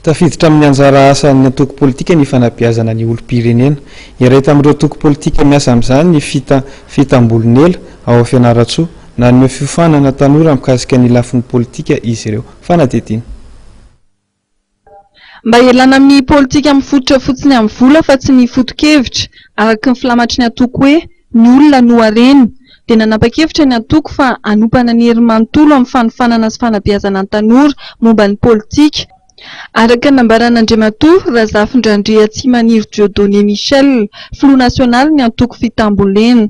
Tafiditra amin'ny anjara asan'ny antoko politika ny fanabeazana ny olom-pirenena. Iray tamin'ireo antoko politika miasa amin'izany ny Fita Fitambolonela ao Fianarantsoa. Nanome fiofanana tanora mikasika ny lafiny politika izy ireo. Fanadihadiana. Mba hialana amin'ny politika mifototra fotsiny amin'ny vola fa tsy ny foto-kevitra, araka ny filamatry ny antoko hoe ny olona no harena, dia nanapa-kevitra ny antoko fa hanompana ny heriny manontolo amin'ny fanofanana sy fanabeazana ny tanora momba ny politika, araka ny nambaran'Andriamatoa Razafindrandriatsimaniry Dieudonné Michel, filoha nasionalin'ny antoko Fitambolena.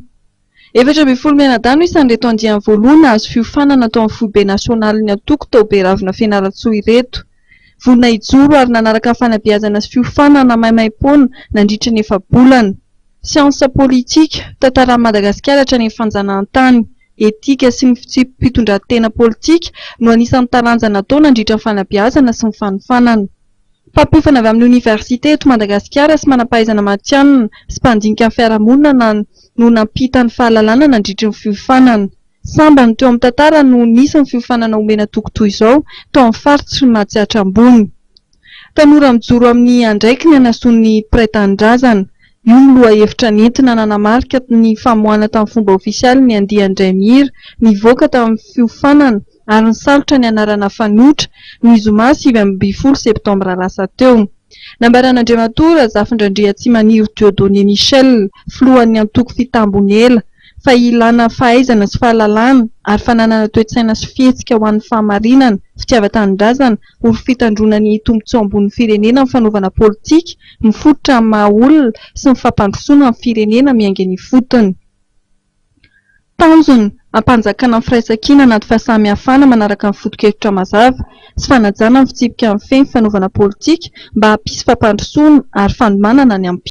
14 mianadahy no isan'ireto andiany voalohany nahazo fiofanana tao amin'ny foibe nasionalin'ny antoko tao Beravina Fianarantsoa ireto. Vonona hijoro ary nanaraka ny fanabeazana sy fiofanana maimaimpoana nandritra ny efa-bolana. Siansa politika, tantaran'i Madagasikara hatrany amin'ny fanjanahantany, etika sy ny fitsipi-pitondran-tena politika no anisan'ny taranja natao nandritra ny fanabeazana sy ny fanofanana. Mpampiofana avy amin'ny oniversite eto Madagasikara sy manam-pahaizana matihanina sy mpandinika ny fiarahamonina no nampita ny fahalalana nandritry ny fiofanana. Sambany teo amin'ny tantara no nisy ny fiofanana omena toky toy izao tao amin'ny faritry Matsiatra Ambony. Tanora mijoro amin'ny andraikiny hanasoa ny mpiray tanindrazana. Io no lohahevitra nentina nanamarika ny famoahana tamin'ny fomba ofisialy ny andiany indray mihira nivoaka tamin'ny fiofanana ary nisalotra ny anarana Fanoitra, ny zoma 19 septambra lasa teo. Nambaran'Andriamatoa Razafindrandriatsimaniry Dieudonné Michel, filohan'ny antoko Fitambonela, fa ilana fahaizana sy fahalalana ary fananana toe-tsaina sy fihetsika ho an'ny fahamarinana, fitiavan-tanindrazana, ho fitandroana ny tombontsoa ambonin'ny firenena ny fanaovana politika mifototra amin'ny maha olona sy ny fampandrosoana ny firenena miainga eny ifotony. Tanjona, hampanjakana ny firaisankina anaty fahasamihafana manaraka ny foto-kevitra mazava sy fanajana ny fitsipika mifehy ny fanaovana politika mba hampisy fampandrosoana ary fanomanana ny ampitso.